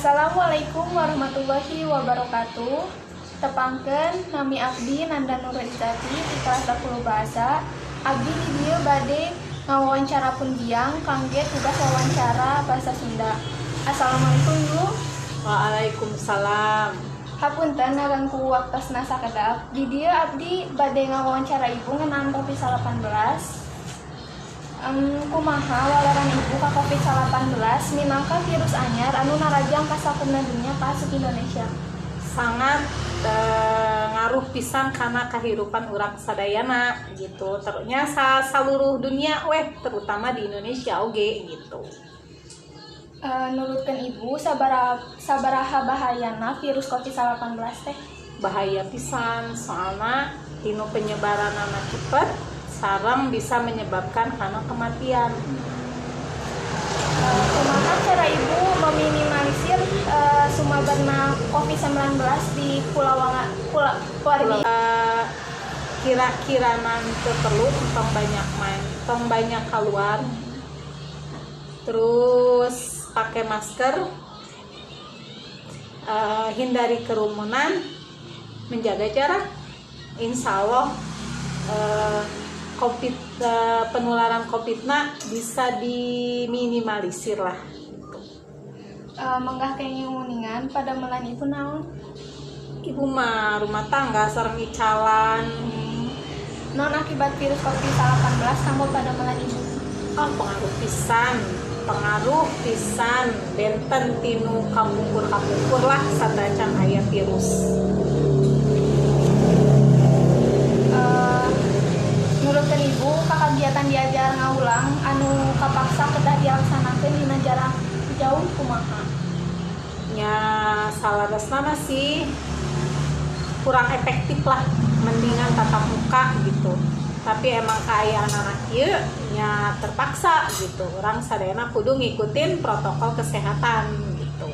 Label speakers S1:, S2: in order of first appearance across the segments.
S1: Assalamualaikum warahmatullahi wabarakatuh. Tepangkeun, nami abdi Nanda Nurul Izzati di kelas 10 bahasa. Abdi di dieu bade ngawawancara pun biang kangge tugas wawancara bahasa Sunda. Assalamualaikum, Bu.
S2: Waalaikumsalam.
S1: Hapunten ngaganggu waktosna sakedap. Di dieu abdi bade ngawawancara Ibu ngeunaan Covid-19. Kumaha waleran Ibu ka Covid-19 minangka virus anyar anu narajang ka sakumna dunya kaasup Indonesia?
S2: Sangat ngaruh pisan karena kehidupan urang sadayana gitu. Terusnya seluruh dunia weh, terutama di Indonesia oge gitu.
S1: Nurutkeun Ibu, sabaraha bahayana virus Covid-19 teh?
S2: Bahaya pisan, soalnya tinu penyebaran cepet sareng bisa menyebabkan karena kematian.
S1: Kumaha cara Ibu meminimalisir sumebarna Covid-19 di Pulau keluarga?
S2: Kira-kira nanti perlu tong banyak main, tong banyak keluar, terus pakai masker, hindari kerumunan, menjaga jarak. Insya Allah COVID, penularan COVID na bisa diminimalisir lah gitu.
S1: Menggah kenging uningan padamelan Ibu naon?
S2: Ibu mah rumah tangga sareng icalan.
S1: Naon akibat virus Covid-19 kanggo padamelan Ibu?
S2: Oh, pengaruh pisan, pengaruh pisan, benten tinu kapungkur kapungkur lah satacan aya virus.
S1: Nurutkeun Ibu, kagiatan diajar ngawulang anu kapaksa kedah dilaksanakeun dina jarak jauh kumaha?
S2: Nya, saleresna mah sih kurang efektif lah, mendingan tatap muka gitu, tapi emang kaayaan anak ieu nya terpaksa gitu, urang sadayana kudu ngikutin protokol kesehatan gitu.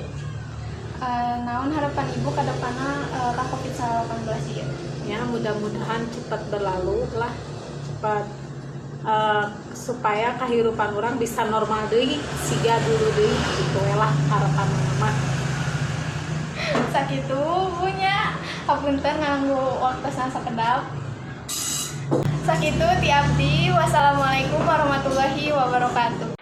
S1: Naon harapan Ibu ke depanna ka Covid-19 ieu?
S2: Ya, mudah-mudahan cepat berlalu lah, cepat, supaya kehidupan urang bisa normal deui siga dulu deui gitu we lah harapan mah.
S1: Sakitu punya, hapunten nganggu waktu sakedap. Sakitu ti abdi. Wassalamualaikum warahmatullahi wabarakatuh.